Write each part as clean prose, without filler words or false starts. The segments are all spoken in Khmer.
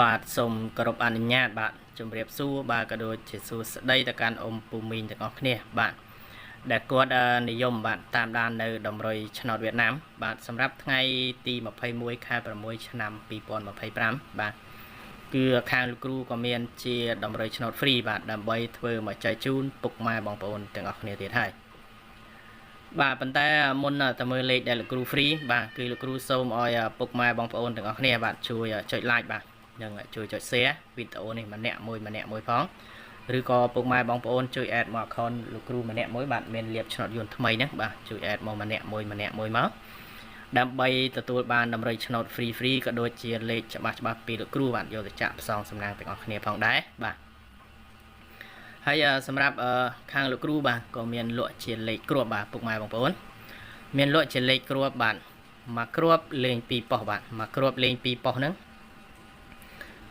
បាទសូមគោរពអនុញ្ញាតបាទជម្រាបសួរបាទក៏ដូចជាសួស្តីទៅកាន់អ៊ំពូមីងទាំងអស់គ្នាបាទដែលគាត់និយមបាទតាមដាននៅតម្រុយឆ្នោតវៀតណាមបាទសម្រាប់ថ្ងៃទី21ខែ6ឆ្នាំ2025បាទគឺខាងលោកគ្រូក៏មានជាតម្រុយឆ្នោត free បាទដើម្បីធ្វើមកចែកជូនពុកម៉ែបងប្អូនទាំងអស់គ្នាទៀតហើយបាទប៉ុន្តែមុនទៅមើលលេខដែលលោកគ្រូ free បាទគឺលោកគ្រូសូមឲ្យពុកម៉ែបងប្អូនទាំងអស់គ្នាបាទជួយចុច like បាទនិងជួយចុច share វីដេអូនេះម្នាក់មួយម្នាក់មួយផងឬក៏ពុកម៉ែបងប្អូនជួយ add មក account លោកគ្រូម្នាក់មួយបាទមានលៀបឆ្នោតយន្តថ្មីហ្នឹងបាទជួយ add មកម្នាក់មួយម្នាក់មួយមកដើម្បីទទួលបានតម្រុយឆ្នោត free free ក៏ដូចជាលេខច្បាស់ច្បាស់ពីលោកគ្រូបាទយកទៅចាក់ផ្សងសំណាងទាំងអស់គ្នាផងដែរបាទហើយសម្រាប់ខាងលោកគ្រូបាទក៏មានលក់ជាលេខគ្រាប់បាទពុកម៉ែបងប្អូនមានលក់ជាលេខគ្រាប់បាទមួយគ្រាប់លេង2ប៉ុស្តិ៍បាទមួយគ្រាប់លេង2ប៉ុស្តិ៍ហ្នឹង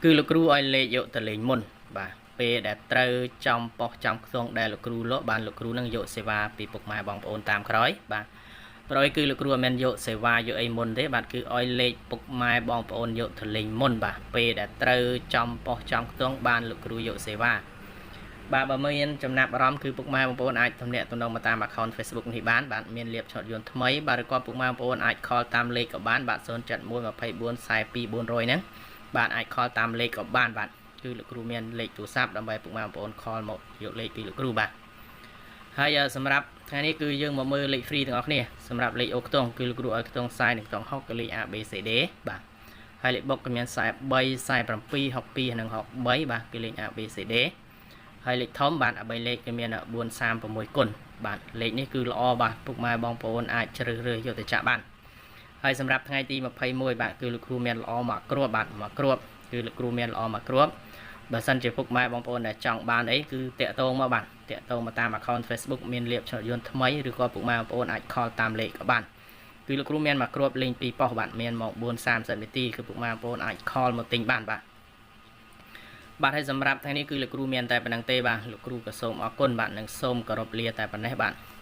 គឺលោកគ្រូឲ្យលេខយកទៅលេងមុនបាទពេលដែលត្រូវចំប៉ុស្តិ៍ចំខ្ទង់ដែលលោកគ្រូលក់បានលោកគ្រូនឹងយកសេវាពីពុកម៉ែបងប្អូនតាមក្រោយបាទប្រយគឺលោកគ្រូអត់មានយកសេវាយកអីមុនទេបាទគឺឲ្យលេខពុកម៉ែបងប្អូនយកទៅលេងមុនបាទពេលដែលត្រូវចំប៉ុស្តិ៍ចំខ្ទង់បានលោកគ្រូយកសេវាបាទបើមានចំណាប់អារម្មណ៍គឺពុកម៉ែបងប្អូនអាចទំនាក់ទំនងមកតាម account Facebook នេះបានបាទមានលៀបឆ្នោតយន្តថ្មីបាទឬក៏ពុកម៉ែបងប្អូនអាច call តាមលេខក៏បានបាទ071 24 42 400ហ្នឹងបាទអាច call តាមលេខក៏បានបាទគឺលោកគ្រូមានលេខទូរស័ព្ទដើម្បីពុកម៉ែបងប្អូន call មកយកលេខពីលោកគ្រូបាទហើយសម្រាប់ថ្ងៃនេះគឺយើងមកមើលលេខ free ទាំងអស់គ្នាសម្រាប់លេខអូខ្ទង់គឺលោកគ្រូឲ្យខ្ទង់ខ្សែនិងខ្ទង់6គឺលេខ A B C D បាទហើយលេខបុកក៏មាន43 47 62និង63បាទគឺលេខ A B C D ហើយលេខធំបាទអា3លេខគឺមាន436គុណបាទលេខនេះគឺល្អបាទពុកម៉ែបងប្អូនអាចជ្រើសរើសយកទៅចាក់បានហើយសម្រាប់ថ្ងៃទី21បាទគឺលោកគ្រូមានល្អមកគ្រាប់បាទមកគ្រាប់គឺលោកគ្រូមានល្អមកគ្រាប់បើសិនជាពុកម៉ែបងប្អូនដែលចង់បានអីគឺតាក់ទងមកបាទតាក់ទងមកតាម account Facebook មានលៀបឆ្នោតយន្តថ្មីឬក៏ពុកម៉ែបងប្អូនអាច call តាមលេខក៏បានគឺលោកគ្រូមានមកគ្រាប់លេង2ប៉ុស្តិ៍បាទមានមក4:30នាទីគឺពុកម៉ែបងប្អូនអាច call មកទិញបានបាទបាទហើយសម្រាប់ថ្ងៃនេះគឺលោកគ្រូមានតែប៉ុណ្្នឹងទេបាទលោកគ្រូក៏សូមអរគុណបាទនិងសូមគោរពលាតែប៉ុណ្ណេះបាទ។